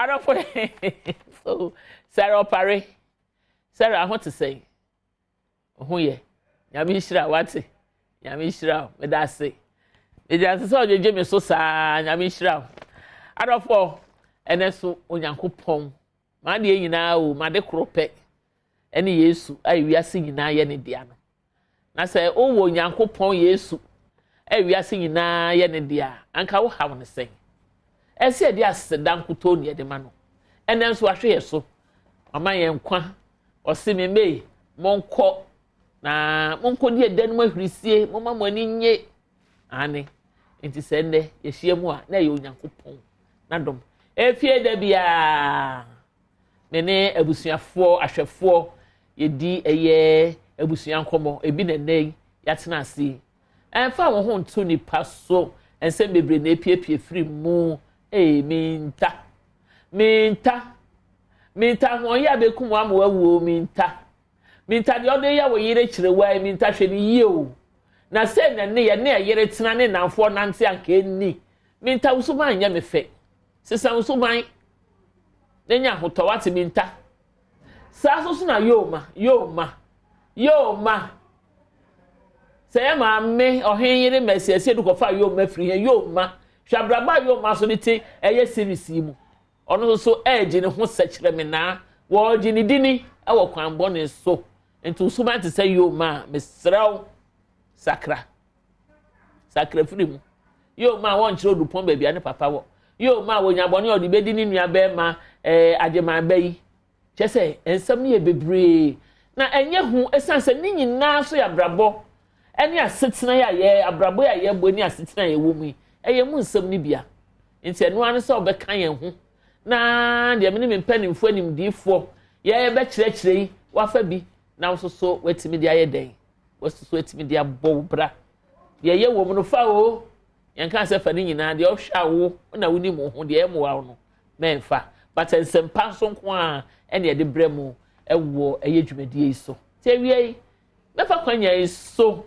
Adɔfo, so Sarah Opare, Sarah ho te sɛn? Ho yɛ. Nyame nhyira wate. Nyame nhyira wo. Meda ase. Meda ase sɛ ɔgyegye me so saa. Nyame nhyira wo. Adɔfo, ɛnɛ so Onyankopɔn m'adeɛ nyinaa o, m'ade koro pɛ ɛne Yesu a ewiase nyinaa yɛ ne dea no. Na sɛ wowɔ Onyankopɔn Yesu a ewiase nyinaa yɛ ne dea, anka wo haw ne sɛn? Ɛsɛ yɛde aseda nkutoo ne yɛde ma no. Ɛnɛ nso ahwɛ yɛ so. Ɔma yɛn nkwa. Ɔse me mei, monkɔ na monkɔdi ɛda no mu ahurisie, momma mo ani nye. Ane. Nti sɛ nnɛ yɛhyia mu a, na ɛyɛ Onyankopɔn n'adom. Efie da biara, me ne abusuafoɔ, ahwɛfoɔ, yɛdi ɛyɛ abusua nkɔmmɔ. Ebi na nnɛ yi yɛatena ase yi. Ɛmfa wo ho nto nipa so. Nsɛm bebree na epiepie firi mu. Ee, minta. Minta. Minta ahoɔyɛ a bɛkum ama wawu o, minta. Minta deɛ ɔde yɛ wo yere kyerɛ wo a, minta hwɛ ne yie o. Na sɛ na ne yɛ ne ɛyere tena ne namfoɔ nante anka ɛnni. Minta wo suban nyɛ me fɛ. Sesa wo suban. Na nya ahotɔ wate minta. Saa nso so na yooma, yooma, yooma. Sɛ yɛ maame ɔhen yere mɛsi ɛsi edu kɔfa yooma firi hɛ yooma. Hwɛ abrabɔ a yooma so de te ɛyɛ series yi mu. Ɔno nso so ɛregye ne ho sɛkyerɛmenaa. Wɔregye ne dini ɛwɔ kwan bɔne so. Nti wo suban te sɛ yooma a, mesrɛ wo, sakra. Sakra firi mu. Yooma a wɔnkyerɛ odupɔn baabi a ne papa wɔ. Yooma a wɔnya bɔne a ɔde bɛdi ne nua bɛrima ɛɛ agyeman ba yi. Kyerɛ sɛ nsɛm no yɛ bebree. Na ɛnyɛ hu ɛsiane sɛ ne nyinaa so yɛ abrabɔ ɛne asetena yi a yɛ abrabɔ yi a yɛbɔ ne asetena a yɛwɔ mu yi ɛyɛ mu nsɛm no bia. Nti ɛno ara ne sɛ ɔbɛka yɛn ho na deɛ me ne me mpanimfoɔ animdiifoɔ yɛbɛkyerɛkyerɛ yi wafa bi na nso so watumi de ayɛ dɛn, waso so atumi de abɔ wo bra. Deɛ ɛyɛ wɔ mu no fa o, yɛnka sɛ fa ne nyinaa, deɛ ɔhwɛ a wo na wonim wo ho deɛ ɛmmoa wo no mɛmfa, but nsɛmpa nso nko a ɛne yɛde brɛ mu ɛwɔ ɛyɛ dwumadie yi so. Nti awia yi mɛfa kwanya yi so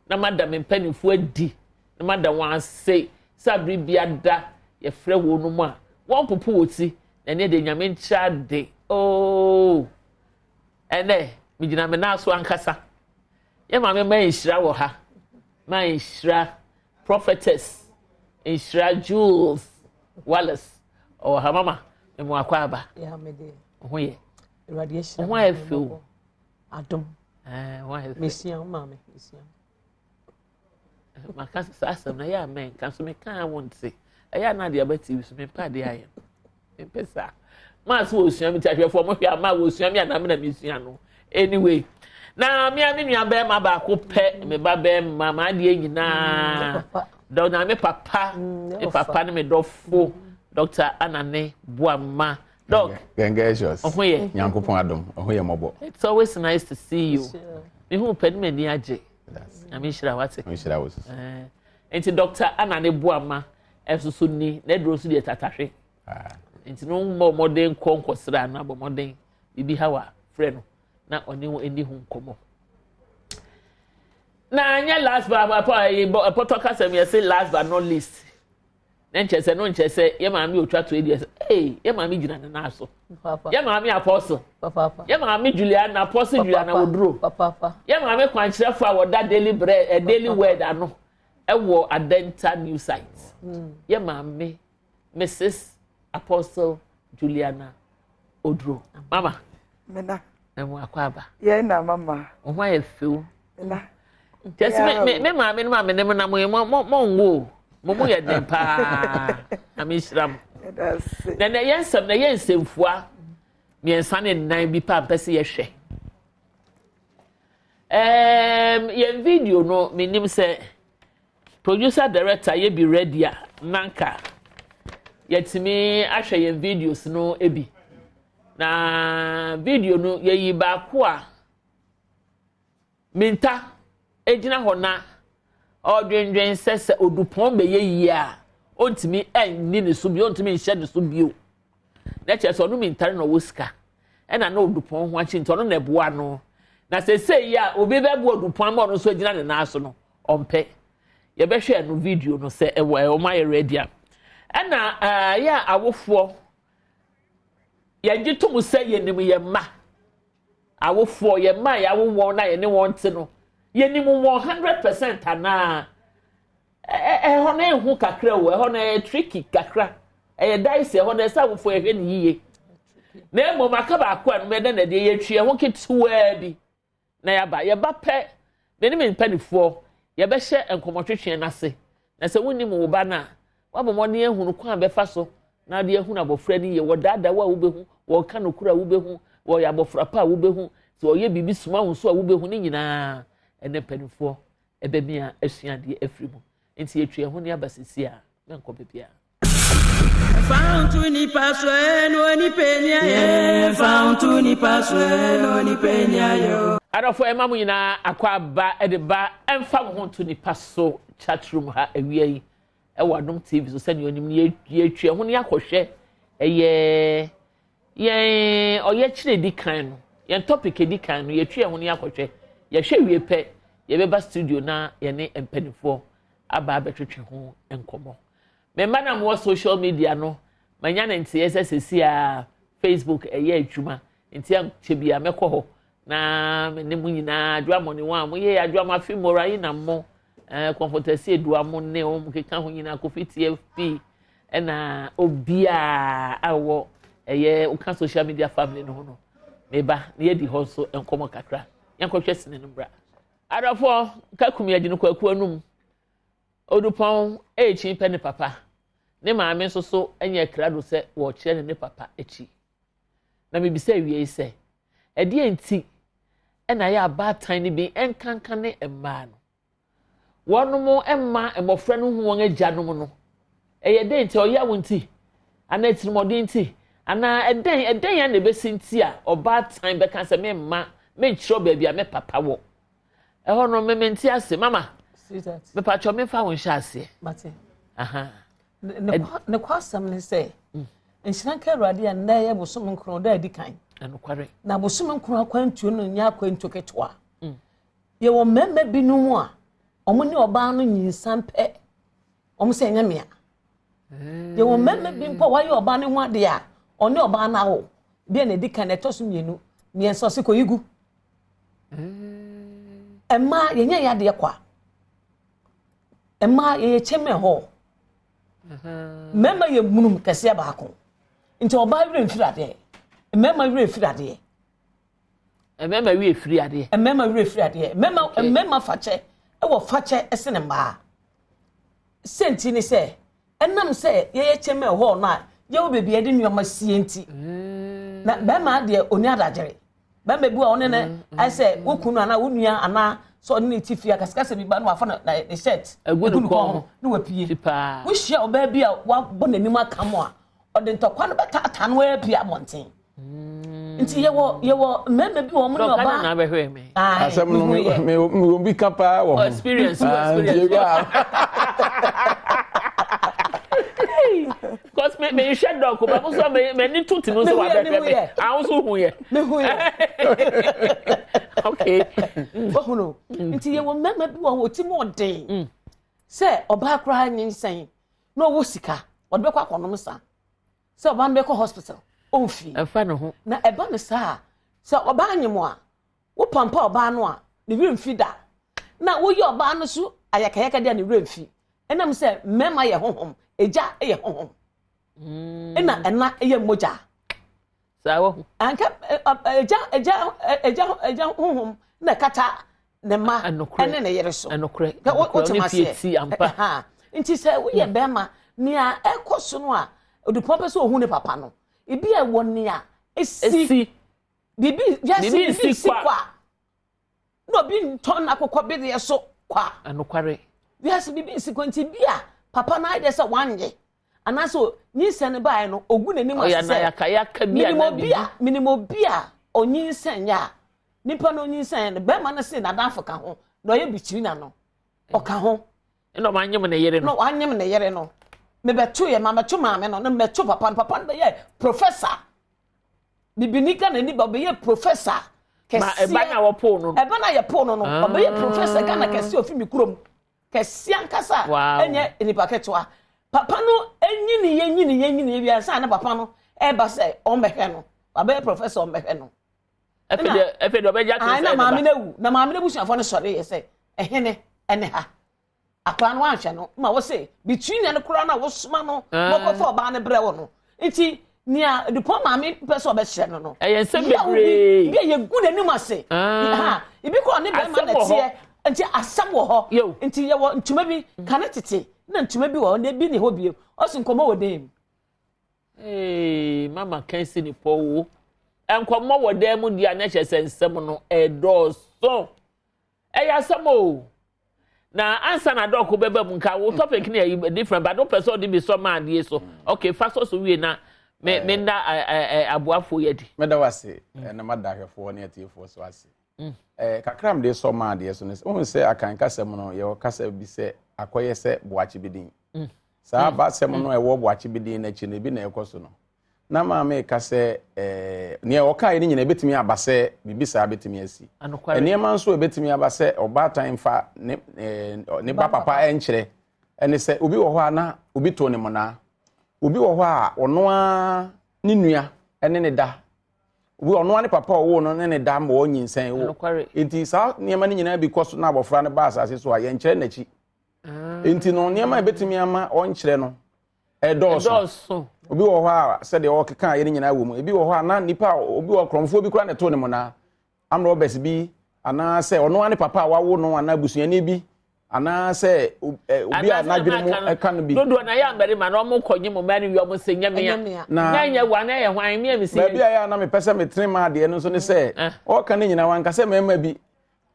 na mada me mpanimfoɔ adi na mada wɔn ase sɛ abere biada yɛfrɛ wɔn no mu a wɔn popo wɔ ti na ɛne deɛ Nyame nkyerɛ ade. Oo, ɛnɛ megyina me nan so ankasa. Yɛ maame ma nhyira wɔ ha, ma nhyira prophetess nhyira Jules Wallace ɔwɔ ha. Mama memu akɔ aba. Ho yɛ, ho ayɛ fɛ o. Adom. Ho ayɛ fɛ. Mesua wo maame, mesua. Maka sɛ saa asɛm no ɛyɛ a mɛnka so meka a wonte. Ɛyɛ a na adeɛ aba TV so mempɛ adeɛ ayɛ mempɛ saa. Maa so wɔsua me ti ahwɛfoɔ mo hwɛ a maa wɔsua me anaa me na mesua no. Anyway, na me a me nua bɛrima baako pɛ, me ba bɛrima m'adeɛ nyinaa dɔ na me papa, me papa ne me dɔfo Dr. Anane Boama. Doc. Gengesius. Ɔho yɛ. Nyankopɔn adom, ɔho yɛ mmɔbɔ. It's always nice to see you. Me hu pɛ ne m'ani agye. Nyame nhyira wate. Nhyira wo so. Nti Dr. Anane Boama ɛso so ni na aduro nso deɛ tatahwe. Nti no mmɔ mmɔden kɔ nkɔsra no abɔ mmɔden biribi ha wa frɛ no na ɔne wo ani ho nkɔmmɔ. Na nyɛ last but pɔtɔ kasɛm yɛse last but not least. Na nkyɛ sɛ no nkyɛ sɛ yɛ maame otwa to edi ɛsɛ ee yɛ maame gyina ne nan so. Yɛ maame apostle. Yɛ maame Juliana, Apostle Juliana Oduro. Yɛ maame kwankyerɛfo a wɔda daily bread ɛ daily word ano ɛwɔ Adenta new site. Yɛ maame Mrs Apostle Juliana Oduro. Mama. Mena. Ɛmu akɔ aba. Yɛn na mama. Wo ho ayɛ few. Mena. Kyɛ sɛ me me maame no maame ne mo na mo mo mo mo nwo mo mo yɛ den paa na me nhyira mo. Na na ɛyɛ nsɛm na ɛyɛ nsɛmfua mmiɛnsa ne nnan bi paa mpɛ sɛ yɛhwɛ. Yɛn video no menim sɛ producer director yɛ bi ready a nanka yɛtumi ahwɛ yɛn videos no bi. Na video no yɛyi baako a Minta gyina hɔ na ɔredwendwen sɛ sɛ odupɔn bɛyɛ yie a ɔntumi nni ne so bio, ɔntumi nhyɛ ne so bio. Na kyerɛ sɛ ɔno Minta no na ɔwɔ sika ɛna na odupɔn ho akyi nti ɔno na ɛboa no. Na sɛsɛ yi a obi bɛboa odupɔn ama ɔno nso agyina ne nan so no ɔmpɛ. Yɛbɛhwɛ no video no sɛ ɛwɔ wɔn ayɛ ready a. Ɛna ɛyɛ awofoɔ. Yɛgye tom sɛ yɛnim yɛn mma. Awofoɔ, yɛn mma a yɛawo wɔn na yɛne wɔn te no, yɛnim wɔn 100% anaa? Ɛhɔ no ɛho kakra o, ɛhɔ no ɛyɛ tricky kakra. Ɛyɛ dicey, ɛhɔ no ɛsɛ awofoɔ yɛhwɛ no yie. Na mmom aka baako a no ɛdɛ na ɛdeɛ yɛtwi ɛho ketewaa bi na yɛaba. Yɛba pɛ, me ne me mpanimfoɔ, yɛbɛhyɛ nkɔmmɔtwetwe no ase. Na sɛ wonim wo ba no a, woabɔ mmɔden ahunu kwan a bɛfa so na ade ahunu abɔfra no yie. Wɔdaadaa wo a wobɛhu, wɔka nokorɛ a wobɛhu, wɔyɛ abɔfra pa a wobɛhu, sɛ ɔyɛ biribi soma wo nso a wobɛhu ne nyinaa. Ɛnɛ mpanimfoɔ ɛbɛmia asua adeɛ afiri mu. Nti yɛtwi ɛho ne aba sisi a, mɛnkɔ baabiara. Fa nipa so no nipa ni ayɛ. Fa nipa so no nipa ni ayɛ. Adɔfo, ɛma mo nyinaa akɔ aba de ba ɛmfa mo ho nto nipa so chat room ha awia yi ɛwɔ Adom TV so. Sɛnea onim no, yɛtwi ɛho ne akɔhwɛ ɛyɛ yɛn ɔyɛkyerɛ di kan no, yɛn topic edi kan no. Yɛtwi ɛho ne akɔhwɛ, yɛhwɛ wie pɛ, yɛbɛba studio na yɛne mpanimfoɔ aba abɛtwetwe ho nkɔmɔ. Mmarima na mowɔ social media no, manya ne nteɛ sɛ sɛsi a Facebook ɛyɛ adwuma, nti ankyɛ bi a mɛkɔ hɔ na me ne mo nyinaa adwoa mo ne wɔn a moyɛ adwoa mo afi mmɔra yi na mo kɔnfɔtɛsi edua mo ne wɔn keka ho nyinaa, Kofi TFP ɛna obiara a wɔ ɛyɛ woka social media family no ho no. Meba na yɛdi hɔ nso nkɔmɔ kakra. Yɛnkɔhwɛ sini no mbra. Adɔfoɔ, kakum yɛde no kwaku anum Odupɔn ekyi pɛ ne papa ne maame nso so nyɛ krado sɛ wɔrekyerɛ ne ne papa akyi. Na mebisa awie yi sɛ, ɛdeɛ nti ɛna yɛ abaatan no bi nkanka ne mmaa no wɔnom mma mmɔfra no hu wɔn agyanom no? Ɛyɛ dɛn nti? Ɔyaw nti anaa atirimɔden nti anaa ɛdɛn ɛdɛn ya na ebesi nti a ɔbaatan bɛka sɛ memma menkyerɛw baabi a me papa wɔ? Ɛhɔ no meme nte ase. Mama, mepatwɔ, memfa wo nhyɛ aseɛ. Mate. Ne kɔ asɛm ne sɛ, nhyira nka Awurade a nnɛ yɛ bosom 9 da adi kan. Ɛnokware. Na bosom 9 akwantuo no nyɛ akwantuo ketewa. Yɛwɔ mmarima binom a ɔmo ne ɔbaa no nyinsan pɛ, ɔmo sɛ ɛnyɛ mea. Yɛwɔ mmarima bi mpo a wayɛ ɔbaa no ho adeɛ a ɔne ɔbaa no awo bi a na edi kan na ɛtɔ so mmienu mmiɛnsa, ɔsi kɔ yi gu. Mmaa yɛnyɛ yɛ adeɛ kwa. Mmaa yɛyɛ kyɛm ɛhɔ, mmarima yɛ munum kɛseɛ baako, nti ɔbaa werɛ mfiri adeɛ, mmarima werɛ firi adeɛ. Mmarima werɛ firi adeɛ. Mmarima werɛ firi adeɛ. Mmarima mmarima fakyɛ ɛwɔ fakyɛ ɛsene mmaa. Sɛnti ne sɛ ɛnam sɛ yɛyɛ kyɛm ɛhɔ no a yɛwɔ beebi yɛde nneɛma sie nti. Na bɛrima deɛ, oni adagyere. Bɛrima bi a ɔne ne ayɛ sɛ wo kunu anaa wo nua anaa sɛ ɔne ne ti fie akasikasa bi ba no, wafa ne shirt egu ne kɔn ho ne wapue. Wohyia ɔbaa bi a wabɔ n'anim aka mu a, ɔde ntɔkwa no bɛtaataa no apue abɔnten. Nti yɛwɔ mmarima bi wɔ wɔn ne ɔbaa. Na abɛhwɛ me. Asɛm no me wɔ bi ka paa wɔ ho. Experience. Ah, nti experience. Ebi a Because me hwɛ dɔk ba mo so me ni tu ti no so wa bɛhwɛ me ahosuo hu yɛ. Mehu yɛ. Okay. Ohunu nti yɛwɔ mmarima bi wɔ hɔ ti mu ɔden sɛ ɔbaa koraa nyinsɛn na ɔwɔ sika ɔde bɛkɔ akɔnom sa sɛ ɔbaa no bɛkɔ hospital ɔmfie. Ɛfa ne ho. Na ɛba no saa sɛ ɔbaa nyem a, wopampa ɔbaa no a, ne werɛ mfi da, na woyɛ ɔbaa no so ayakayaka deɛ a, ne werɛ mfi. Ɛnam sɛ mmarima yɛ honhom, egya yɛ honhom, ɛna ɛna yɛ mogya. Saa wɔ ho. Anka egya honhom na ɛkata ne mma ɛne ne yere so. Ɛnokorɛ. Wote ne ma fie aseɛ ti ampa. Ɛha. Nti sɛ woyɛ bɛrima, nea ɛkɔ so no a odupɔn pɛ sɛ ohun ne papa no, ebi a ɛwɔ nea esi esi biribi wiase biribi biribi nsi si kwa. kwa na obi ntɔn n'akokɔ bedeɛ so kwa. Ɛnokware. Wiase biribi nsi kwa, nti bi a papa no ayɛ dɛ sɛ wanyɛ anaasɛ nyinsɛn no baeɛ no, ogu n'anim ɔyɛ ase sɛ anayakayaka bi minim anaa obi a minim obi a onyinsɛn yɛ a nipa no onyinsɛn no, bɛrima no se n'adamfo ka ho na ɔyɛ bikyiri na no ɔka ho. Ɛna ɔmo anyem ne yere na no. wanyem ne yere no. Mebɛto yɛ ma mɛto maame no na mɛto papa no. Papa no bɛyɛ professor, bibini Ghana ni ba, ɔbɛyɛ professor ma kɛseɛ. ɛba na wɔpoo no no. Ɛba na yɛ poo no, ɔbɛyɛ professor Ghana kɛseɛ, ofi mi kurom kɛseɛ ankasa. Wow. Ɛnyɛ nipa ketewa. Papa no enyini yɛ nyini yɛ nyini yɛ bi ansa na papa no. ɛba sɛ ɔmmɛhwɛ no, wabɛyɛ professor, ɔmmɛhwɛ no. Afei deɛ ɔbɛgye ato sɛ na maame no awu, na maame no abusuafoɔ no sɔre yɛ sɛ ɛhene ɛne ha akwaraa no wanhwɛ no ma wɔsɛ between no koraa na wosoma no wɔkɔfa ɔbaa no brɛ wɔ no. Nti nea dupɔn maame pɛ sɛ ɔbɛhyɛ no no ɛyɛ nsɛm bebree bi a yɛgu n'anim ase ha, ebi kɔ ne bɛrima na teɛ, nti asɛm wɔ hɔ. Nti yɛwɔ ntoma bi kane tete na ntoma bi wɔ hɔ na ebi ne hɔ bio, ɔsi nkɔmɔ wɔ dan mu. Ee, mama kɛnsi ne pɔ wo nkɔmɔ wɔ dan mu di a, na kyerɛ sɛ nsɛm no ɛdɔɔso, ɛyɛ asɛm o. Na ansa na dɔɔko bɛba mu, nka wo topic ne yɛ different, but wopɛ sɛ ɔde bi sɔ maa adeɛ so. Okay, fa so so wie na me me nda ɛ ɛ aboafoɔ yɛ di. Mɛda wase ɛna mada ahwɛfoɔ ne atiefoɔ so ase. Kakra mede sɔ maa adeɛ so no, wohu sɛ Akan kasa mu no, yɛwɔ kasa bi sɛ akɔyɛ sɛ boakye bi din. Saa basɛm no ɛwɔ boakye bi din n'akyi no, ebi na ɛkɔ so no. Na maame ka sɛ nea ɔka yɛ no nyinaa ebɛtumi aba sɛ biribi saa bɛtumi asi. Nneɛma nso ebɛtumi aba sɛ ɔbaatan fa ne ne ba papa ɛnkyerɛ ɛne sɛ obi wɔ hɔ a na obi to ne monaa, obi wɔ hɔ a ɔno ara ne nua ɛne ne da, obi ɔno ara ne papa a ɔwɔ no ne ne da ma ɔnyinsɛn wo. Nti saa nneɛma no nyinaa bi kɔ so na abɔfra no ba asase so a, yɛnkyerɛ n'akyi. Nti no nneɛma a ebɛtumi ama ɔnkyerɛ no ɛdɔɔso. Obi wɔ hɔ a sɛdeɛ ɔkeka yɛ no nyinaa wɔ mu. Ebi wɔ hɔ a na nipa obi wɔ korɔmfoɔ bi koraa na ɛto ne mo naa, amrɔbɛs bi, anaasɛ ɔno ara ne papa a wawo no, anaa busuani bi, anaasɛ obi a n'adwene mu ɛka no bi. Dodoɔ na yɛ mmarima na ɔmo kɔ nye mo mmaa no wi, ɔmo sɛ nyɛmea na nyɛ wa na yɛ hwan mmea mi si. Baabi a yɛ a na mepɛ sɛ metene maa adeɛ no nso ne sɛ ɔka ne nyinaa wanka sɛ mmarima bi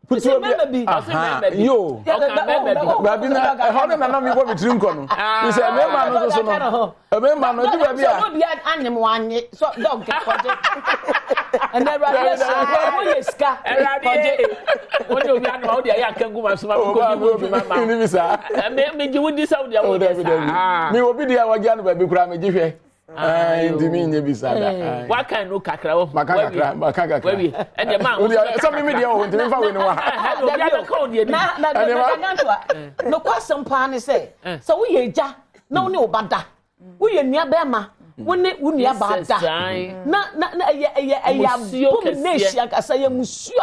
putuo bi. Aha yo, baabi na ɛhɔ no nana mi bɔ mi tiri nkɔ no sɛ mmarima no nso so no, mmarima no edu baabi a. Obi anyem wanye so dɔg kɔgye ɛnna Awurade ɛhyɛ mo yɛ sika kɔgye. Wọ́n ní obi anum a wọ́n de ayé akangu ma soma mi kò bí wọ́n dwuma ma. Mi ni saa. Mi gye wodi sɛ wodi a wọ́n yɛ saa. Mi obi di a wagye ano baabi koraa mi gye hwɛ nti mi nye bi saa da. Waka no kakra wɔ. Maka kakra, maka kakra. Wawie ɛnna maa. O sɛ mi mi deɛ wɔ hɔ nti mi nfa wei ni wa. Obi abɛka o deɛ bi. Na na na gantoa nokɔ asɛm paa ne sɛ sɛ woyɛ agya na wo ne wo ba da, woyɛ nua bɛrima, wo ne wo nua baa da, na na na ɛyɛ abomination ankasa, ɛyɛ musuo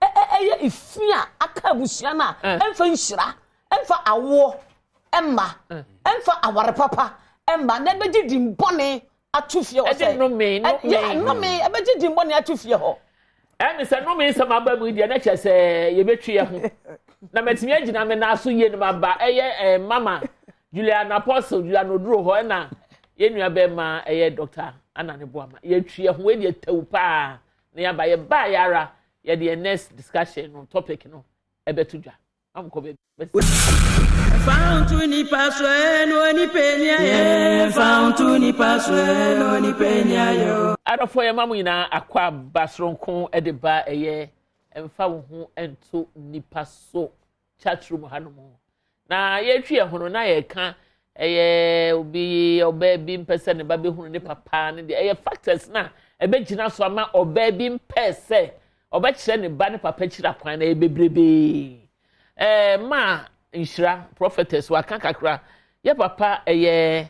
a ɛyɛ ifi a aka abusua no a ɛmfa nhyira, ɛmfa awoɔ ɛmma, ɛmfa aware papa ɛmma, na ɛbɛgye din bɔne ato fie hɔ sɛ ɛde nnome. Nnome, nnome, ɛbɛgye din bɔne ato fie hɔ. Ɛne sɛ nnome nsɛm aba mu yi deɛ, na kyerɛ sɛ yɛbɛtwi yɛ ho na mɛtumi agyina me nan so yie no. Ma ba ɛyɛ mama Julian, Apostle Julian Oduro hɔ, ɛna yɛn nua bɛrima ɛyɛ Doctor Anane Boama. Yɛtwi yɛ ho ɛdeɛ tɛw paa na yɛaba. Yɛbaa yɛ ara yɛde yɛn next discussion no topic no ɛbɛto dwa amukɔ baabi. Fa nipa so no onipa ni ayɛ, fa nipa so no onipa ni ayɛ. Adɔfoɔ, yɛ ma mo nyinaa akɔ aba soronko de ba ɛyɛ Mfa Wo Ho Nto Nipa So chat room hanom. Na yɛtwi yɛn ho no na yɛka ɛyɛ obi ɔbaa bi mpɛ sɛ ne ba bɛhunu ne papa ne deɛ ɛyɛ factors na ɛbɛgyina so ama ɔbaa bi mpɛ sɛ ɔbɛkyerɛ ne ba ne papa kyerɛ akwan na ɛyɛ bebrebee. Maa Nhyira Prophetess waka kakra, yɛ papa ɛyɛ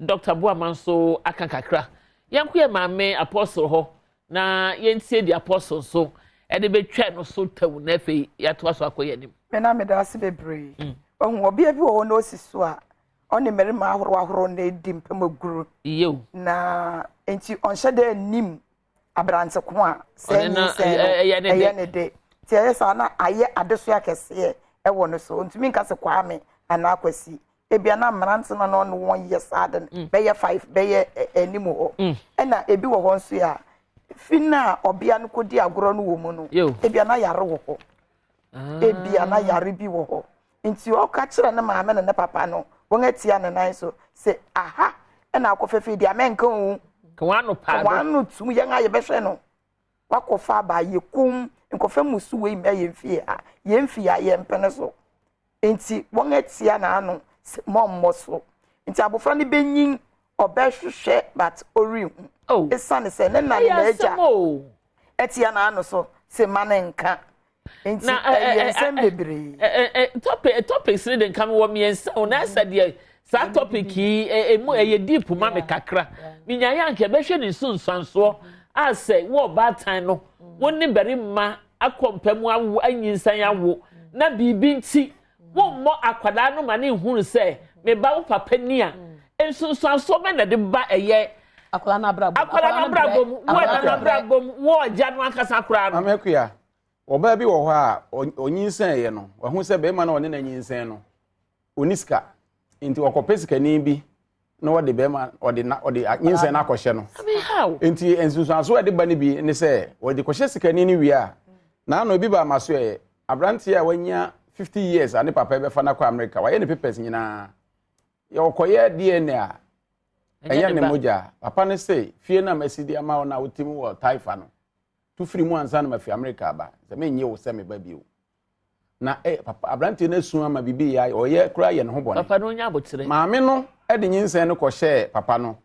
Dr Boama nso aka kakra. Yɛnko yɛ maame Apostle hɔ na yɛntie di Apostle nso ɛde bɛtwa no so tɛw, na afei yɛatoa so akɔ yɛn anim. Me na meda ase bebree. Ɔhu ɔbea bi wɔ hɔ na osi so a ɔne mmarima ahorow ahorow na edi mpam aguru. Na nti ɔnhyɛ dɛ anim aberante ko a sɛ nyinsɛn no ɛyɛ ne de, nti ɛyɛ saa na ayɛ adesoa kɛseɛ ɛwɔ no so. Ntumi nka sɛ Kwame anaa Kwasi. Ebia na mmerante no na ɔne wɔn yɛ saa de no bɛyɛ five bɛyɛ anim hɔ. Ɛna ebi wɔ hɔ nso a fi na ɔbea no kɔdi agorɔ no wɔ mu no, ebia na yare wɔ hɔ, ebia na yare bi wɔ hɔ, nti ɔka kyerɛ ne maame ne ne papa no, wɔn atia ne nan so sɛ aha ɛna akɔfɛ fi deɛ amɛnka o. Wɔn ano tum yɛn a yɛbɛhwɛ no wakɔfa aba yɛ kum nkɔfɛ musu wei mɛ yɛn fie ha, yɛn fie ha yɛn mpene so. Nti wɔn atia n'ano sɛ mɔmmɔ so, nti abɔfra no bɛnyin ɔbɛhwehwɛ but ɔrehu esiane sɛ ne na ne n'agya atia n'ano so sɛ ma ne nka. Nti ɛyɛ nsɛm bebree. Topics ne de nka mi wɔ mmiɛnsa o, na ɛsɛ deɛ saa topic yi emu ɛyɛ deep ma mi kakra. Menyaeɛ a anka yɛbɛhwɛ ne nsunsuansoɔ a sɛ wo ɔbaatan no wo ne barima akɔ mpa mu awo anyinsan awo na biribi nti wommɔ akwadaa no ma ne nhunu sɛ me ba wo papa ni a, nsunsuansoɔ bɛn na ɛde ba ɛyɛ akwadaa no abrabɔ akwadaa no abrabɔ mu wo ɛna no abrabɔ mu wo ɔgya no ankasa koraa no. Maame Akua, ɔbaa bi wɔ hɔ a ɔnyinsɛneeɛ no, wahu sɛ barima no a ɔne no anyinsɛn no, ɔni sika nti ɔkɔpɛ sikani bi na ɔde bɛrima ɔde na ɔde nyinsɛn no akɔhyɛ no nti nsunsuanso a ɛde ba no bi ne sɛ ɔde kɔhyɛ sikani no wie a n'ano ebi ba ama so yɛ aberanteɛ a wanya 50 years a ne papa bɛfa no akɔ Amerika wayɛ ne papers nyinaa yɛ ɔkɔyɛ DNA a ɛnyɛ ne mogya papa no se fie no a masi de ama wo no a wotim wɔ taifa no tu firi mu ansa na mafi Amerika aba sɛ menyɛ wo sɛ meba bio na eh, papa aberanteɛ no asu ama biribi yɛ ɔyɛ koraa yɛ ne ho bɔne. Papa no nya aboterɛ. Maame no de nyinsɛn no kɔhyɛɛ papa no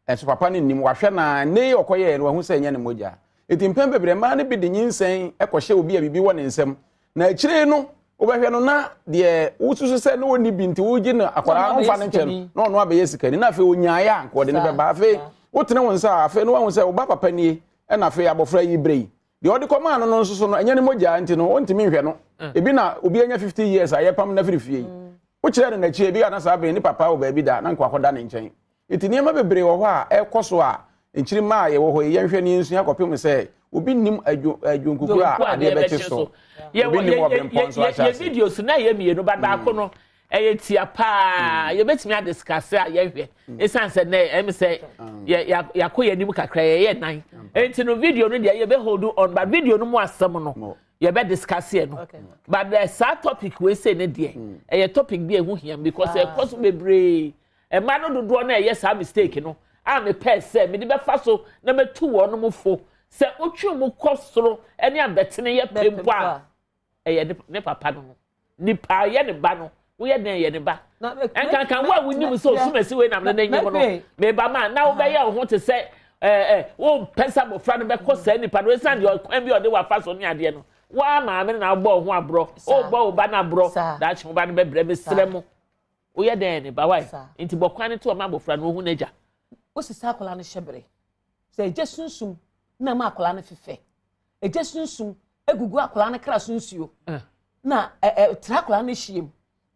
ɛnso papa no nnim wahwɛ na nnɛ yi ɔkɔyɛɛ no wahu sɛ ɛnyɛ ne mogya. Eti mpɛn bebree mmaa no bi de nyinsɛn kɔhyɛ obi a biribi wɔ ne nsam na akyire no wobɛhwɛ no na deɛ wosusu sɛ na ɔnni bi nti wogye no akwadaa no mfa no nkyɛn no na ɔno abɛyɛ sikani na afei ɔnyaeɛ a nka ɔde ne bɛba afei wotene wo nsa a afei no wahu sɛ wo ba papa nie ɛna afei abɔfra yi brɛ yi Deɛ ɔde kɔmaa no no nso so no, ɛnyɛ ne mogya nti no, ɔntumi nhwɛ no. Ebi na obi anya 50 years a yɛpam no afiri fie yi. Wokyerɛ no n'akyi ebi a na saa bere ne papa wɔ baabi da na nka wakɔda ne nkyɛn. Nti nneɛma bebree wɔ hɔ a ɛrekɔ so a nkyirimma a yɛwɔ hɔ yi yɛnhwɛ na yɛnsua kɔpem sɛ obi nnim adwo adwonkukuru a adeɛ bɛkye so. Obi nnim ɔbrempɔn nso ahyɛ ase. Yɛ videos na ɛyɛ mmienu but baako no ɛyɛ tia paa mm. yɛbɛtumi adiskase a yɛhwɛ ɛsiane sɛ nɛ ɛm sɛ mm. yɛakɔ yɛn anim kakra yɛyɛ nan nti no video no deɛ yɛbɛ hold on but video no mu asɛm no yɛbɛ discuss yɛ no but eh, saa topic wei sei ne deɛ mm. ɛyɛ topic bi a ɛho hia because ah. ɛkɔ so bebree mmaa no dodoɔ no ɛyɛ saa mistake no a mepɛ sɛ mede bɛfa so na mɛtu wɔn mo fo sɛ wotwe mu kɔ soro ne abɛtene yɛ pɛ mpo a ɛyɛ ne ne papa no no nipa yɛ ne ba no woyɛ dɛn yɛ ne ba nkankan wo a wonim sɛ osumasi wei nam ne n'anim no meba ma na wobɛyɛ wo ho te sɛ ɛɛ ɛ wompɛ sɛ abɔfra no bɛkɔ saa nipa no esan deɛ ɔkwan bi a ɔde wafa so ne adeɛ no waa maame no na abɔ wo ho aborɔ wobɔ wo ba no aborɔ daakye wo ba no bɛbrɛ mesrɛ mo woyɛ dɛn yɛ ne ba wae nti bɔ kwan no to ɔma abɔfra no ohu n'agya. Wosesa akwadaa no hyɛbere sɛ agya sunsum na ma akwadaa no fefɛ Egya sunsum egugu akwadaa no kra so nsuo eh. na ɛ tra akwadaa no ahyia mu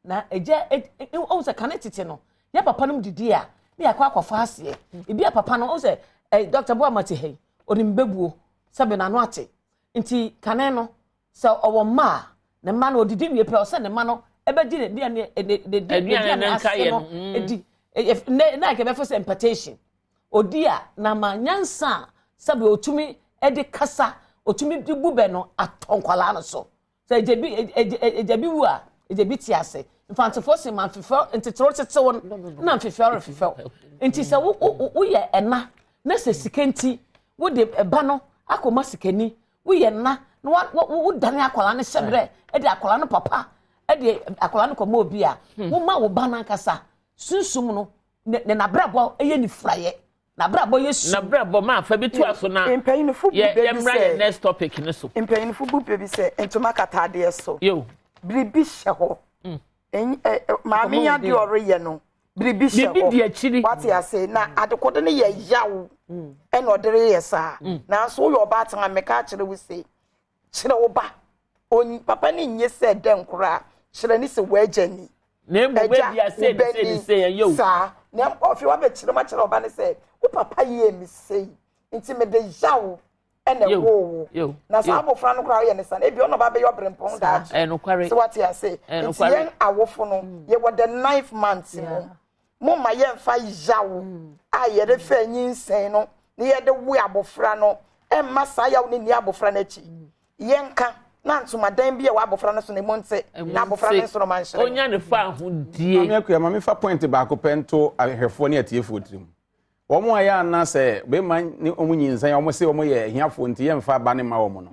na egya ɔhu sɛ kane tete no yɛ papa no didi a ne yɛakɔ akɔfa aseɛ mm. ebi a papa no ɔhu sɛ ɛ dɔkta Boama te ha yi onim bɛbuo sɛ bɛ n'ano ate nti kane no sɛ ɔwɔ mma a ne mma no odidi wie pɛ ɔsɛ ne mma no ɛbɛdi ne ne ne ne ne ase no edi ne na nkɛ bɛfɛ sɛ impartation. Odi a, na ama nyansa a sɛbe otumi de kasa, otumi de bu bɛ no atɔ nkwadaa no so. Sɛ agya bi agya bi wu a, agya bi te ase. Mfantefoɔ se ma mfefɛw nteterew tetew no na mfefɛw refefɛw. Nti sɛ wo wo woyɛ ɛna na sɛ sika nti wode ba no akɔma sikani, woyɛ nna na wa wa wodane akwadaa no hyɛbrɛ de akwadaa no papa de akwadaa no kɔma obi a, woma wo ba no ankasa sunsum no ne ne n'abrabɔ yɛ nifuraeɛ n'abrabɔ yɛ sum. N'abrabɔ maa fa bi to aso na Mpanyinfo bu yɛ bɛ bi yɛmmra yɛ sɛ next topic no so. Mpanyinfo bu bɛ bi sɛ ntoma kata adeɛ so. Yo. Biribi hyɛ hɔ. Ɛny- ɛ- ɛ, Maame yi adeɛ ɔreyɛ no, biribi hyɛ Biribi hɔ. di akyiri. Wate ase na adekode no yɛ yaw ɛna ɔde reyɛ saa. Nanso woyɛ ɔbaatan a meka akyerɛ wo se Kyerɛ wo ba. On, papa no nnye sɛ dɛn koraa. Kyerɛ no sɛ w'agya ni. Na mmom Agya, ebia wo sei ba ne sei ne ni. sei ɛnyɛ o. Saa. Na afei woabɛkyerɛ mu akyerɛ wo ba no sɛ, wo papa yɛɛ me sei, nti mede yaw na Yo, ɛwoo wo. yo, Na saa yo. abofra no koraa woyɛ no saa no, ebia ɔno na ɔba abɛyɛ ɔberempɔn daakye. Ɛyɛ nokware. So wate ase? Ɛyɛ Nti nokware. yɛn awofo no, yɛwɔ the ninth month mu. Momma yɛmfa yaw a yɛde faa nyinsɛn no na yɛde wo abofra no mma saa yaw no nni abofra no akyi. Yɛnka na ntomadan bi a ɛwɔ abofra no so no emu nte na abofra no nsoromma nhyerɛn. Onya ne fahodie. Maame Akua, ma memfa point baako pɛ nto ahwɛfoɔ ne atiefoɔ tirim. Wɔn a ɛyɛ a na sɛ bɛrima ne wɔn nyinsɛn a wɔse wɔn yɛ ahiafoɔ nti yɛmfa ba no mma wɔn no,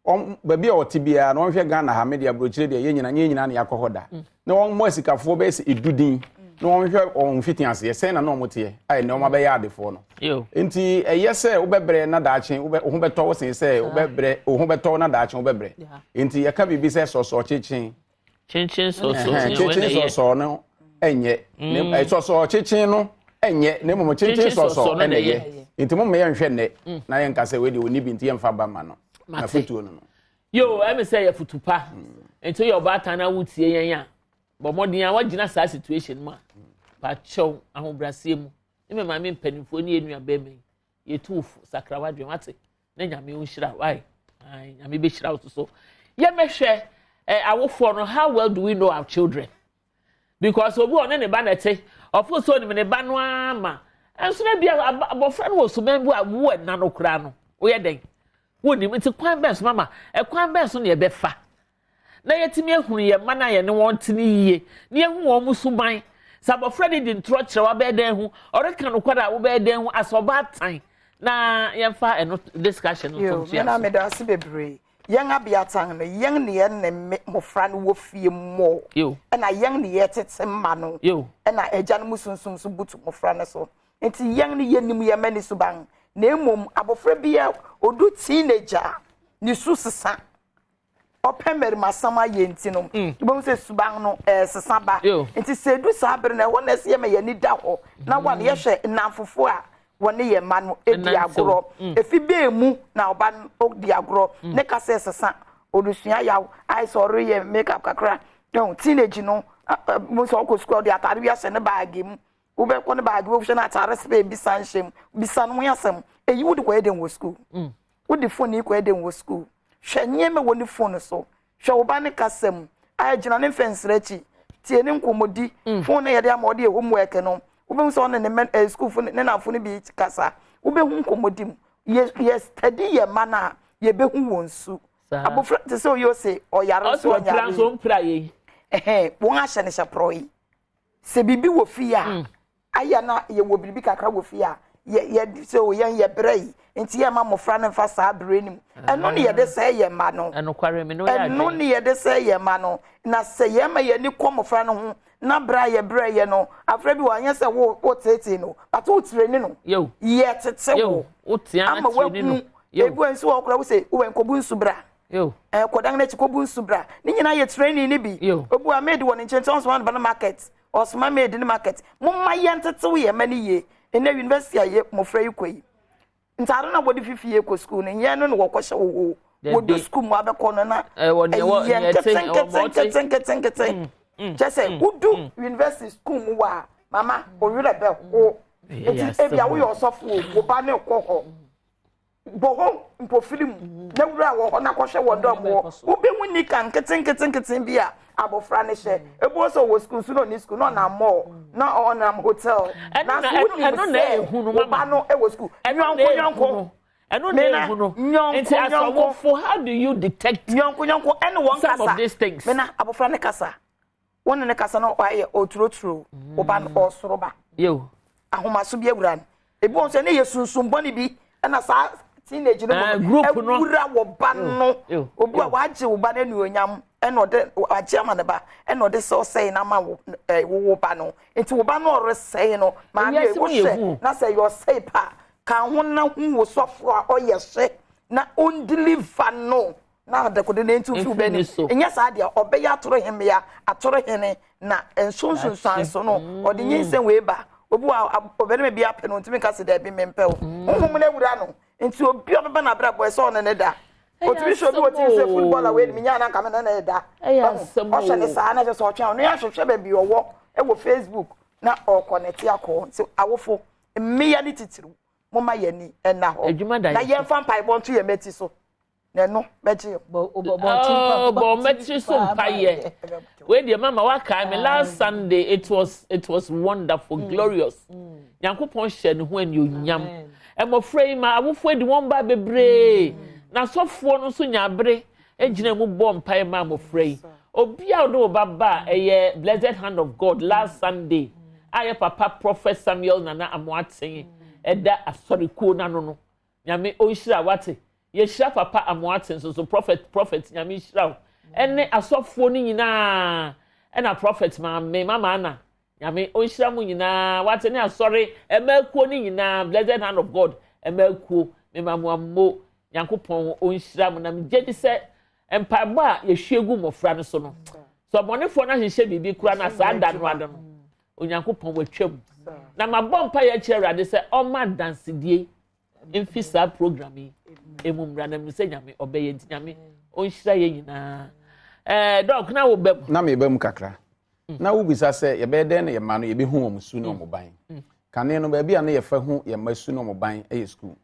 wɔn baabi a wɔte biara no wɔnhwɛ Ghana ha me deɛ aburokyire deɛ yɛn nyinaa nyɛ nyinaa na yɛakɔ hɔ da mm. na wɔn mmɔ asikafoɔ bɛyɛ sɛ edu din na wɔnhwɛ wɔn mfiti aseɛ sɛn na na wɔn teɛ a ɛnɛ wɔn abɛyɛ adefoɔ no nti ɛyɛ sɛ wobɛbrɛ na daakye wo ho bɛtɔ wo sen sɛ wobɛbrɛ wo ho bɛtɔ na daakye wobɛbrɛ nti yɛka biribi sɛ sɔsɔ kyekyen kyenkyen sɔsɔ kyenkyen sɔsɔ no ɛnyɛ sɔsɔ kyekyen no. Ɛnyɛ na mmom kyenkyen sɔsɔ ɛna ɛyɛ. Nti mo mma yɛnhwɛ nnɛ mm. na yɛnka sɛ wei deɛ ɔni bi nti yɛmfa ba ma no. Na fotuo no no. Yo, ɛmi sɛ yɛ futu pa. Mm. Nti yɛ ɔbaatan na wotie yɛn a, bɔ mmɔden a wagyina saa situation mu a, pakyɛw ahobrɛaseɛ mu. Ne me maame mpanimfoɔ ne yɛn nua bɛrima yi, yɛtu wo fo, sakra w'adwene wate. Na nyame ɔnhyira why? Ayi, nyame bɛhyira wo so. Yɛmɛhwɛ eh, awofoɔ no, how well do we know our children? Because obi ɔne ne ba na ɛte, ɔfo sɛ onim ne ba no ara ma. Ɛnso na bia abɔfra no wɔ suban bi a wo ɛna no koraa no, woyɛ dɛn? Wonim nti kwan bɛn so mama, ɛkwan bɛn so na yɛbɛfa na yɛatumi ahunu yɛn mma no a yɛne wɔn te no yie na yɛahu wɔn suban. Sɛ abɔfra de di ntorɔ kyerɛ wabɛyɛ dɛn hu, ɔreka nokware a wobɛyɛ dɛn hu asɛ ɔbaatan na yɛmfa ɛno discussion no nso ntoa so. Meda ase bebree. Yɛn abeatan no, yɛn ne yɛn ne mmofra no wɔ fie mmɔ. Ɛna yɛn ne yɛtete mma no. Ɛna agya no mu sunsum so butu mmofra no so. Nti yɛn no yɛnim yɛn mma ne suban. Na mmom abofra bi a odu teenager a, ne su sesa. Ɔpɛ mmarimasɛm ayɛ nti no, mm. wobɛhu sɛ suban no ɛresesa ba. Nti sɛ edu saa bere no, ɛhɔ na ɛsɛ yɛma yɛn ani da hɔ na wɔn yɛhwɛ nnamfofo a wɔne yɛn mma no di agorɔ. Mm. Efi bɛn mu na ɔba no di agorɔ? Mm. Ne kasa ɛsesa, ɔresua yaw, ayɛ sɛ ɔreyɛ makeup kakra. Teenage no, mo sɛ ɔkɔ sukuu ɔde ataade bi ahyɛ ne baage mu. Wobɛkɔ ne baage wohwɛ no ataade sɛ bi san hyɛ mu. Bisa no ho asɛm. Eyi wode kɔyɛ dɛn wɔ sukuu? Wode phone yi kɔyɛ dɛn wɔ sukuu? Hwɛ nneɛma ɛwɔ ne phone so. Hwɛ wo ba ne kasa mu. A gyina ne mfɛnsere akyi. Tie ne nkɔmmɔdi. Mm. Phone no yɛde ama ɔde yɛ homework no. Wobɛhu sɛ ɔne ne mɛ eh, sukuufo ne nnamfo no bi kasa. Wobɛhu nkɔmmɔdi mu. Yɛ yɛ study yɛ mma no a, yɛbɛhu wɔn su. Abofra te sɛ oyi ose ɔyare nso ɔnyare. Ɔsɛ ɔmpira yei. Ɛhɛn, wɔn ahyɛ no hyɛ porɔ yi. Sɛ biribi wɔ fie a, mm. Ayɛ na yɛwɔ biribi kakra wɔ fie a, yɛ yɛ sɛ o yɛn yɛ brɛ yi, nti yɛn ma mmɔfra no nfa saa brɛ no mu. Ɛno ne yɛde sɛe yɛn mma no. Ɛno ne yɛde sɛe yɛn mma no. Na sɛ yɛn ma yɛn ani kɔ mmɔfra no ho, na brɛ a yɛbrɛ yɛ no, afra bi wɔ anyɛ sɛ wo wo teetee no, but wo tireni no. Yɛ tete wo. Ama wahu. Ebi wɔ nso wɔ koraa wo sɛ wɔ nkɔbu nsu bra. Ɛɛ kɔdan n'akyi kɔbu nsu bra. Ne nyinaa yɛ training ne bi. Obu a maid wɔ ne nkyɛn nti ɔnsoma no ba no market. Ɔsoma maid ne market. Momma yɛntetew yɛn mma no yie. Ɛnnɛ university a yɛ mmɔfra yi kɔ yi, ntaade no a wɔde fi fie kɔ sukuu no, nyɛ ɛno na wɔkɔhyɛ wɔ hɔ o. Wɔdu sukuu mu abɛkɔ no na ɛyɛ nketenketenketenketenkete. Mm, mm, Kyɛ sɛ mm, wodu university sukuu mu wɔ a, mama wo werɛ bɛho. Nti ebia woyɛ ɔsɔfo o, wo ba no rekɔ hɔ. Bɔ hɔ mpofirim na wura wɔ hɔ na kɔhwɛ wɔ dɔm hɔ. Wobɛhu nika nketenketenketen bi a abɔfra no hyɛ. Ebi wɔ sɛ ɔwɔ sukuu nso na ɔnni sukuu na ɔnam mall na ɔnam hotel. Nanso wonim sɛ wo ba no wɔ sukuu. Nyɔnko nyɔnko. Ɛno na ehu no. Nti as ɔwofo how do you detect nyɔnko nyɔnko ɛne wɔn kasa. Some of these things. Mena abɔfra no kasa. Wo ne no kasa na ɔayɛ ɔreturoturo wo ba no ɔresoro ba. Ahomaso bi awura no. Ebi wɔ nso ɛne yɛ sunsum bɔne bi ɛna saa teenage no mu no awura wɔ ba no. Obi a wagye wo ba no anuonyam ɛna ɔde wagye ama ne ba ɛna ɔde sɛ ɔsɛe no ama wo ɛɛ wo ba no. Nti wo ba no ɔresɛe no maame wohwɛ na sɛ yɛ ɔsɛe pa ka ho na hu wo sɔfo a ɔyɛ hye na ɔndeliver no. na adekode no ntu mfi w'anim. Nyɛ saa deɛ, ɔbɛyɛ atoro hemmea, atoro hene, na nso nsunsuanso no, mm. ɔde nyinsɛn wei ba. Obi wɔ ɔbarima bi apɛ no, ntumi nka sɛ daabi mempɛ wo. Mm. Honhom no awura no, nti obi a ɔbɛba n'abrabɔ ɛsɛ ɔne ne da. Otumi hwɛ obi wɔ tv sɛ footballer wei de menya na nka me ne ne da. Ɔhwɛ ne saa na ɛsɛ sɛ ɔtwɛn ɔno ahwehwɛ baabi ɔwɔ wɔ Facebook na ɔkɔ ne te akɔ. Nti awofo, mmea ne titiriw, momma yɛn ani nna hɔ na yɛmfa mpaebɔ nto yɛn mati so. Na ɛno bɛgye yɛn. Bɔ mɛtiri so mpaeɛ. Wei deɛ mama wakae me last Sunday it was it was wonderful mm. glorious. Mm. Nyankopɔn hyɛ ne ho anuonyam. Mmɔfra yi ma awofoɔ adi wɔn ba bebree. Mm. Na asɔfoɔ no nso nya abere gyina mu bɔ mpaeɛ ma mmɔfra yi. Obi a ɔde wo ba ba a ɛyɛ Blessed Hand of God last Sunday a yɛ papa Prophet Samuel Nana Amoaten ɛda asɔrekuo n'ano no. Nyame ɔnhyira wate. Yɛhyira papa Amoate nso so prophet prophet Nyame nhyira wo ɛne asɔfoɔ no nyinaa ɛna prophet maame mama Anna Nyame ɔnhyira mo nyinaa wate ne asɔre ɛma akuo no nyinaa blessed hand of God ɛma akuo mema mo ammo Nyankopɔn ɔnhyira mo na megye di sɛ mpaebɔ a yɛhwie gu mmɔfra no so no sɛ ɔbɔnefoɔ no ahyehyɛ biribi koraa na saa da no ado no Onyankopɔn watwam. Na mabɔ mpaeɛ akyerɛ Awurade sɛ ɔmma adansedie mfi saa program yi emu mmra na menim sɛ Nyame ɔbɛyɛ nti Nyame ɔnhyira yɛn nyinaa. Ɛɛ dɔk na wo ba mu. Na meba mu kakra. Na wobisa sɛ yɛbɛyɛ dɛn na yɛn mma no yɛbɛhu wɔn su ne wɔn ban. Kane no baabi a na yɛfa hu yɛn mma su ne wɔn ban yɛ sukuu.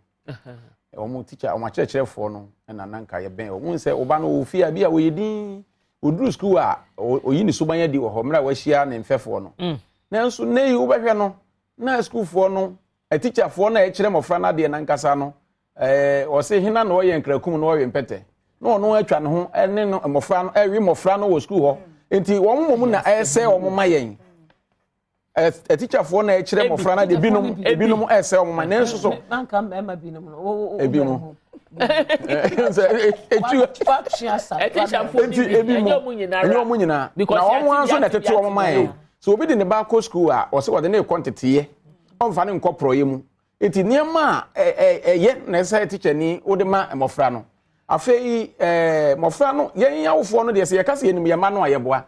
Wɔn tikya wɔn akyerɛkyerɛfoɔ no na na nka yɛbɛn wɔn. Wohu sɛ wo ba no wɔ fie a bi a wɔyɛ din wɔduru sukuu a ɔyi ne suban adi wɔ hɔ mmerɛ a wahyia ne mfɛfoɔ no. Nanso nnɛ yi wobɛhwɛ no na sukuufoɔ no atikyafoɔ no a ɛkyerɛ mmɔfra no adeɛ no ankasa no ɛɛ ɔse hena na ɔyɛ nkrakum na ɔwe mpɛtɛ na ɔno atwa ne ho ne no mmɔfra no ɛwe mmɔfra no wɔ sukuu hɔ nti wɔn mmom na ɛsɛ wɔn ma yɛn atikyafoɔ na ɛkyerɛ mmɔfra no adeɛ ebinom ebinom ɛsɛ wɔn ma nanso so ebinom nti ebi mu ɛnyɛ wɔn nyinaa na wɔn nso na ɛtete wɔn ma yɛn so obi de ne ba kɔ sukuu a ɔsɛ wɔde ne kɔ nteteeɛ ɔmfa ne nkɔ porɔeɛ mu nti nneɛma a ɛyɛ na ɛsɛ tikyani wode ma mmɔfra no afei mmɔfra no yɛn awofoɔ no deɛ sɛ yɛka sɛ yɛnim yɛn mma no a yɛboa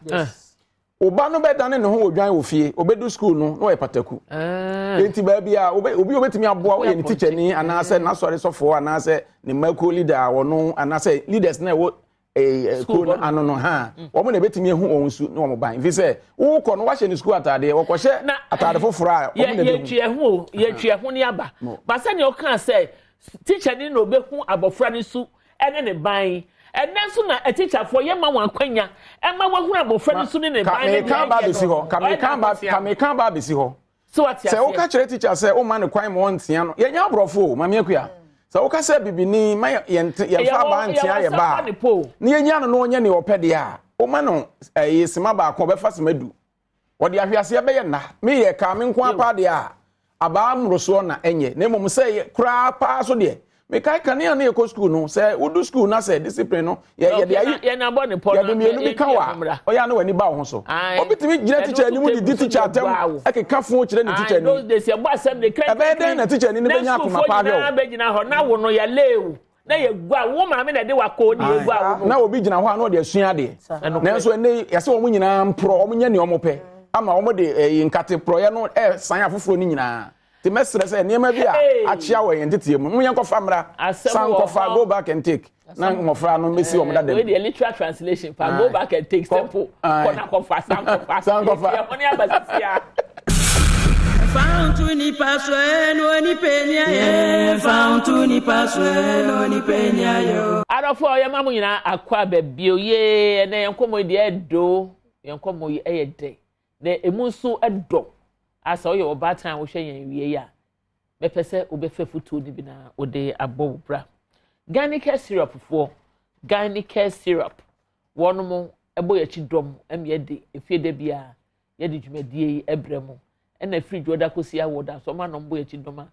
Oba no bɛdane ne ho odwan wɔ fie, obedu sukuu no na ɔyɛ pataku. Ah. Enti baabi a obi a obetumi aboa ɔyɛ ne tikyani anaasɛ n'asɔre sɔfoɔ anaasɛ ne mmakuo leader a ɔno anaasɛ leaders na ɛwɔ eh, eh, kuo no ano no ha mm. wɔn na ebetumi ehu wɔn su ne wɔn ban nfi sɛ wokɔ no wahyɛ ne sukuu ataadeɛ wɔkɔhyɛ ataade foforɔ a wɔn na ebehu. Yɛtwi ɛho yɛtwi ɛho ne aba basa nea ɔka sɛ tikyani na obehu abɔfra ne su ɛne ne ban. Ɛnnɛ nso na atikyafoɔ yɛma wɔn akwanya ɛma wɔahunu abɔfra no su ne ne ban ne deɛ ɛyɛ no. Ka meka ba abɛsi hɔ. So wate aseɛ? Sɛ woka kyerɛ tikya sɛ woma no kwan ma ɔntea no, yɛnyɛ aborɔfo o, Maame Akua. Sɛ woka sɛ bibini ma yɛmfa abaa ntea yɛ ba a, na yɛnya no na ɔnyɛ nea ɔpɛ deɛ a, woma no ɛyi sema baako ɔbɛfa sema du. Wɔde ahweaseɛ bɛyɛ nna. Me yɛ kaa me nko ara paa deɛ a, abaa mmorosoɔ na ɛnyɛ. Na mmom sɛ yɛ koraa paa so deɛ, mekae kane a na yɛkɔ sukuu no, sɛ wodu sukuu na sɛ discipline no, yɛ yɛde ayi, yɛde mmienu bi ka wo a, ɔyɛ a na w'ani ba wo ho so. Obi tumi gyina tikya anim de di tikya atɛm, ɛkeka fo kyerɛ ne tikya ni. Ɛbɛyɛ dɛn na tikya ni no bɛnya akoma pa ahwɛ wo? na yɛ gua wo maame na ɛde wakɔ ne yɛ gua wo. Na obi gyina hɔ a na ɔde asua adeɛ. Nanso ɛnɛ yi yɛsɛ wɔn nyinaa mporɔ wɔn nyɛ nea wɔn pɛ ama wɔn de ɛyi eh, nkate porɔyɛ no ɛsan afoforɔ no nyinaa. Te mɛsrɛ sɛ nneɛma bi a akyea wɔ yɛn teteɛ mu no yɛn kɔfa mmra san kɔfa go back and take na mmɔfra no mɛsi wɔn dada mu. Wei deɛ literal translation pa go back and take simple kɔ na kɔfa san kɔfa san kɔfa yɛ ho ne aba sisi a. Adɔfoɔ yɛma mo nyinaa akɔ aba bio yee ɛnɛ yɛn nkɔmmɔ yi deɛ ɛdo yɛn nkɔmmɔ yi ɛyɛ dɛ na emu nso ɛdɔ asɛ ɔyɛ ɔbaatan a wohwɛ yɛn wie yi a mɛpɛ sɛ wobɛfa futuo no bi na wode abɔ wo bra Gynaecare syrup foɔ Gynaecare syrup wɔnom ɛbɔ yɛn akyi dɔm ɛma yɛde efie da biara yɛde dwumadie yi brɛ mo ɛna ɛfiri dwoɔda kɔsi awɔda nso ɔma nom bɔ akyi dɔm a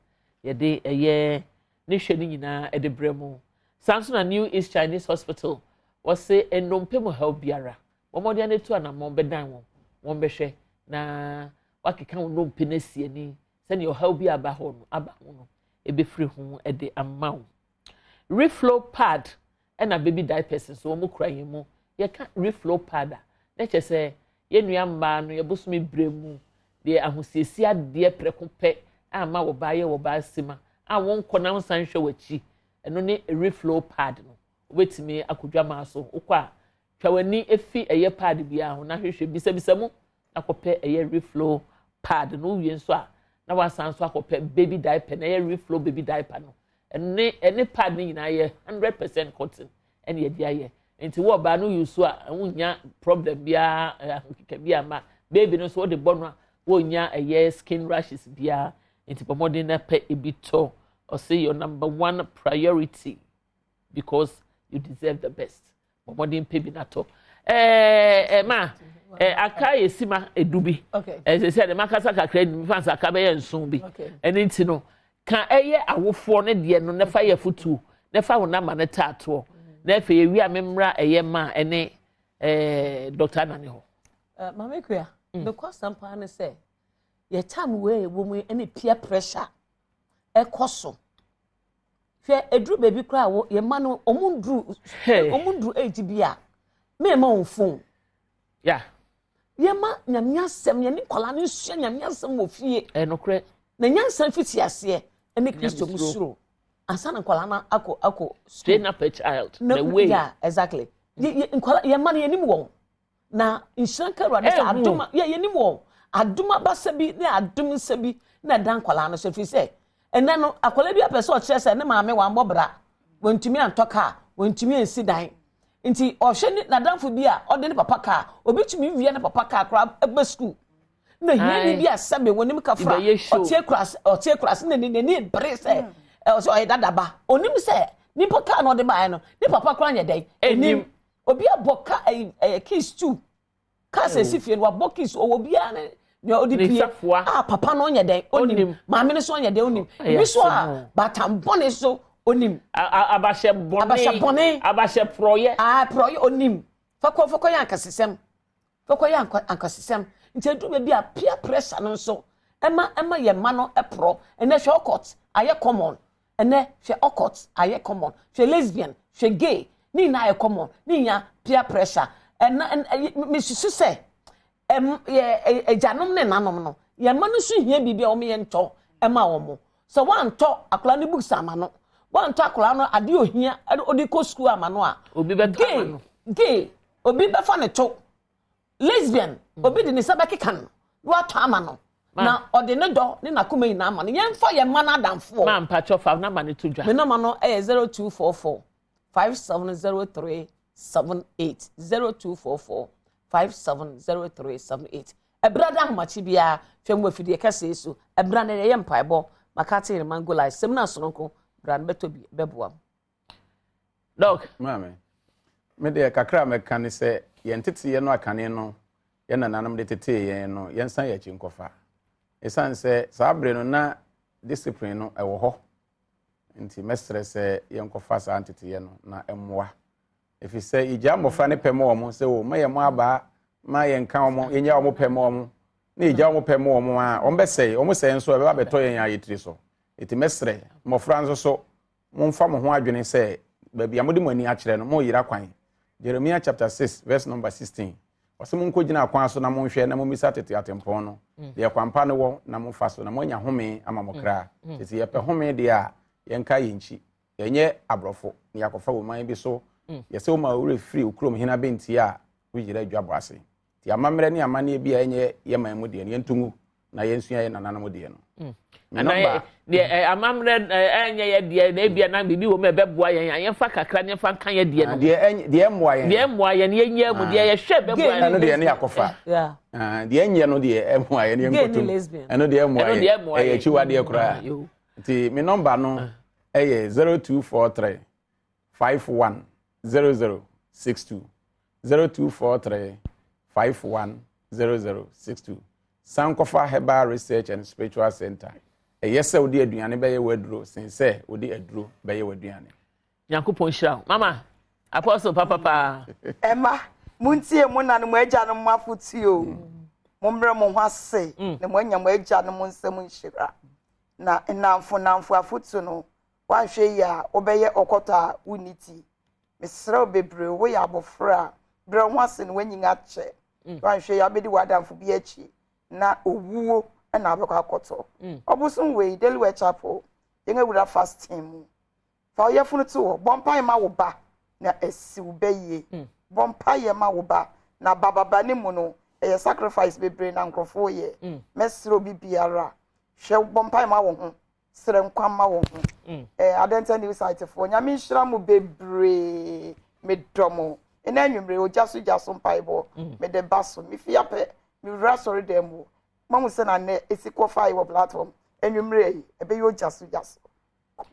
yɛde ɛyɛ ne hwɛ no nyinaa ɛde brɛ mo saa nso na New East Chinese Hospital wɔse nnompe mu haw biara wɔn mmɔden ano etu anammɔn bɛdan wɔn wɔn bɛhwɛ na wakeka wɔn nnompe no asi ani sɛnea ɔhaw bi aba hɔ no aba ho no ebɛfiri ho ɛde ama wo reflow pad ɛna baby diapers nso wɔn kura yɛn mu yɛka reflow pad a na kyerɛ sɛ yɛn nua mmaa no yɛbosome brɛ mu deɛ ahosiesie adeɛ prɛko pɛ ama wɔ baa yɛ wɔ baa sima a wɔn nkɔ na nsan hwɛ w'akyi ɛno ne reflow pad no wobɛtumi akɔ dwamaa so wokɔ a twa w'ani efi ɛyɛ pad biara ho na hwehwɛ bisabisa mu na kɔpɛ ɛyɛ reflow pad no wowie nso a na wasan nso akɔpɛ baby diaper na ɛyɛ reflow baby diaper no ɛne ɛne pad no nyinaa yɛ 100% cotton ɛne yɛde ayɛ nti wo ɔbaa no use a wonya problem biara ahokeka bi ama baby no nso wode bɔ no a wonya ɛyɛ skin rashes biara nti bɔ mmɔden na pɛ ebi tɔ ɔsɛ your number one priority because you deserve the best bɔ mmɔden pɛ bi na tɔ ɛɛ ɛɛ ma ɛɛ aka yɛ sima edu bi ɛsɛ sɛ ɛde makasa kakra ni fa nsa aka bɛyɛ nson bi ɛne nti no ka ɛyɛ awofoɔ ne deɛ no nafa yɛ futuo nafa wɔn nama ne taatoɔ na afei ewi a memmra ɛyɛ ma ɛne ɛɛ dɔkta Anane hɔ. Ɛɛ maame kuya mekɔ asɛm paa ne sɛ yɛ time wei a ɛwɔ mu yi ɛne peer pressure ɛkɔ so. Hwɛ eduru baabi koraa wɔ yɛn mma no wɔn nduru wɔn nduru age bi a mɛɛma wɔn phone. Yeah. Yɛma Nyame asɛm, yɛne nkwadaa no nsua Nyame asɛm wɔ fie. Ɛnokorɛ. Na nyansa mfiti aseɛ ɛne Kristo mu suro. Ansa na nkwadaa no akɔ akɔ school. Train up a child the way. Yeah, exactly. Nkwadaa yɛn mma no yɛnim wɔn. Na nhyira nka Awurade sɛ adom yɛ yɛnim wɔn. Adom abasa bi ne adom nsa bi na ɛda nkwadaa no so ɛfiri sɛ ɛnɛ no akwadaa bi apɛ sɛ ɔkyerɛ sɛ ne maame wambɔ bra, wantumi antɔ kaa, wantumi ansi dan. Nti ɔhwɛ ne n'adamfo bi a ɔde ne papa kaa, obi tumi wia ne papa kaa koraa ba sukuu. Na hiani bi a sɛbe wɔnim kafra, ɔte akuraase, ɔte akuraase na n'ani bere sɛ ɔsɛ ɔyɛ dadaba. Onim sɛ nipa kaa na ɔde baeɛ no, ne papa koraa nyɛ dɛn? Enim. Obi abɔ ka ɛyɛ keys tu. Cars esi fie no wabɔ keys ɔwɔ biara ne nea ɔde pie a papa no ɔnyɛ dɛn onim maame no so ɔnyɛ dɛn onim ebi so a baatan bɔne so onim. Abahyɛ bɔne abahyɛ bɔne abahyɛ porɔyɛ. Aa porɔyɛ onim fakɔ fakɔ yɛ ankasesɛm fakɔ yɛ ankasesɛm nti edu baabi a peer pressure no nso ɛma ɛma yɛ mma no ɛporɔ ɛnɛ hwɛ ɔkɔt ayɛ common. Ɛnɛ hwɛ occult ayɛ common, hwɛ lesbian, hwɛ gay, ne nyinaa ayɛ common, ne nyinaa peer pressure. Ɛna mesusu sɛ ɛm yɛ agyanom ne nanom no, yɛn mma no nso hia biribi a wɔn yɛ ntɔ ɛma wɔn. Sɛ wɔantɔ akwadaa no books ama no, wɔantɔ akwadaa no adeɛ ohia ɔde kɔ sukuu ama no a, obi bɛtɔ ama no. Gay, obi bɛfa ne to. Lesbian, obi de ne nsa bɛkeka no na watɔ ama no. Na ɔde ne dɔ ne n'akoma nyinaa ama no. Yɛmfa yɛn mma no adamfoɔ. Ma mpakyɛ fa namba no to dwa. Me nɔma no yɛ 0244 5703 78 0244 570378. Ɛberɛ da ahomakye biara hwɛ mu afidie kɛseɛ so. Ɛberɛ no yɛyɛ mpaebɔ. Makate yɛn mango life. Sɛm no asononko. Bra no bɛtɔ bi bɛboa mu. Doc. Maame, me deɛ kakra a mɛka ne sɛ yɛn teteeɛ no akane no yɛn nananom de tetee yɛn no yɛnsan yɛn akyi nkɔfa. Ɛsiane sɛ saa bere no na discipline no ɛwɔ hɔ nti mɛsrɛ sɛ yɛnkɔfa saa nteteeɛ no na ɛmmoa. Ɛfiri sɛ yɛgyaa mmɔfra no pɛ ma wɔn sɛ o ma yɛn mo abaa ma yɛnka wɔn yɛnya wɔn pɛ ma wɔn na yɛgya wɔn pɛ ma wɔn a wɔn bɛsɛe wɔn sɛe nso ɛbɛba bɛtɔ yɛn a yɛtiri so. Nti mɛsrɛ mmɔfra nso so Momfa mo ho adwene sɛ baabi a mode mo ani akyerɛ no, moreyera kwan. Jeremia chapter 6 verse number 16. Ɔse monkɔgyina akwan so na monhwɛ na mommisa tete atempɔn no, mm. deɛ kwampa no wɔ na momfa so na moanya home ama mo kra. Mm. Tete yɛpɛ home deɛ a yɛnka yɛn nkyi. Yɛnyɛ aborɔfo na yɛakɔfa wɔ man bi so. Mm. Yɛsɛ woma wo werɛ firi wo kurom hena bɛntie a woyera adwabɔ ase. Nti amammerɛ ne amanneɛ bi a ɛnyɛ yɛ man mu deɛ no, yɛnto ngu na yɛnsua yɛ nananom deɛ no. Mm. Anaa deɛ amammerɛ ɛnyɛ yɛ deɛ na ebia na biribi wɔ mu a ɛbɛboa yɛn a yɛmfa kakra ne yɛmfa nka yɛ deɛ no. Ah, deɛ deɛ ɛmmoa yɛn. Deɛ ɛmmoa yɛn yɛnyɛ mu deɛ yɛhwɛ bɛboa yɛn. Ɛno deɛ ne yɛakɔfa. Ah, deɛ ɛnyɛ no deɛ ɛmmoa yɛn yɛnkɔtom. Ɛno deɛ ɛmmoa yɛn. Ɛyɛ akyiwadeɛ koraa. Nti me nɔmba no ah. ɛyɛ 0243 51 00 62 0243 51 00 62 Sankɔfa Herbal Research and Spiritual Center. Ɛyɛ sɛ wode aduane bɛyɛ w'aduro sen sɛ wode aduro bɛyɛ w'aduane. Nyankopɔn nhyira wo mama apostle papa paa. Ɛma montie mo na ne mo agyanom mo afotuo. Mm. Mommrɛ mo ho ase mm. na moanya mo agyanom nsam nhyira. Na nnamfo nnamfo afotu no Woanhwɛ yie a, wobɛyɛ ɔkɔtɔ a wonni ti. Mesrɛ wo bebree, woyɛ abɔfra a, brɛ wo ho ase na woanyin akyɛ. Mm. Woanhwɛ yie a, wobɛdi w'adamfo bi akyi na owuo na wobɛkɔ akɔtɔ. Mm. Ɔbosom wei, Delaware Chapel, yɛn awura fasting mu. Fa wo yafunu to hɔ, bɔ mpaeɛ ma wo ba na asi wo ba yie. Mm. Bɔ mpaeɛ ma wo ba na bababa ne mu no, ɛyɛ sacrifice bebree na nkurɔfoɔ yɛ. Mm. Mɛsrɛ obi biara, hwɛ bɔ mpaeɛ ma wo ho. Srɛ nkwa ma wo ho. Mm. Eh, Adenta New Site foɔ, Nyame nhyira mo bebree. Medɔ mo. Ɛna anwummere, ogya so gya so mpaebɔ. Mm. Mede ba so. Mefi apɛ, mewura asɔre dan mu. Mahu sɛ na nnɛ esi kɔ fae wɔ platform. Anwummere yi, ɛbɛyɛ ogya so gya so.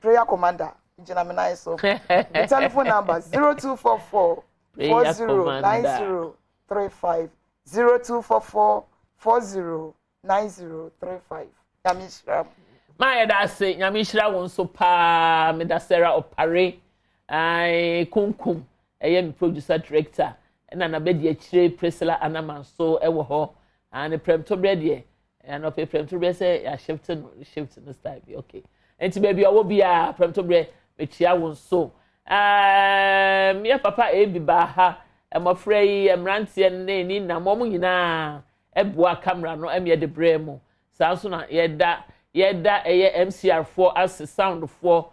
Prayer commander, gyina me nan so. Me telephone number 0244 4090 35 0244 40 9035 Nyame nhyira mo. Maa yɛda ase Nyame nhyira wo nso paa meda Sarah Opare ae kunkum ɛyɛ me producer director ɛna nabɛdi akyire Priscilla Anama nso ɛwɔ hɔ ah ne prɛmtoberɛ deɛ anɔpɛ prɛmtoberɛ sɛ yɛahyɛfte no shift no style bi okay nti baabi a ɔwɔ biara prɛmtoberɛ mekyia wo nso ɛɛm yɛ papa ebi baa ha. Mmɔfra yi, mmeranteɛ ne ne nam, wɔn nyinaa ɛboa camera no ɛmi yɛde brɛ mu. Saa nso na yɛda ɛyɛ MCR foɔ ase, sound foɔ,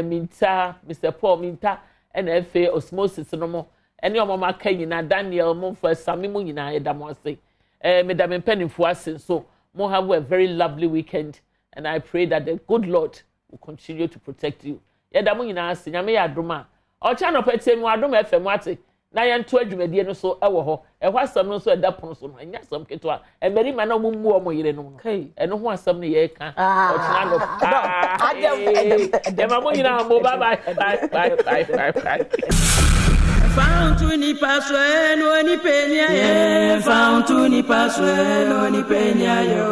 Minta, Mr Paul Minta, ɛna afei Osmosis no mo ɛne wɔn aka nyinaa, Daniel mo nfa Sami mo nyinaa, yɛda mo ase. Meda me mpanimfoɔ ase nso. Mo have a very lovely weekend and I pray that the good Lord will continue to protect you. Yɛda mo nyinaa ase. Nyame yɛ adom a, ɔkyɛ anɔpɛ tie mu Adom FM ate na yɛnto adwumadie no so wɔ hɔ. Ɛhɔ asɛm no nso ɛda pono so no, ɛnyɛ asɛm ketewa. Mmarima na wɔn mu wɔn yere no, ɛno ho asɛm no yɛreka ɔkyena anɔpa. Yɛma mo nyinaa mo bye bye bye bye bye bye bye. Fa nipa so no onipa ni ayɛ. Fa nipa so no onipa ni ayɛ.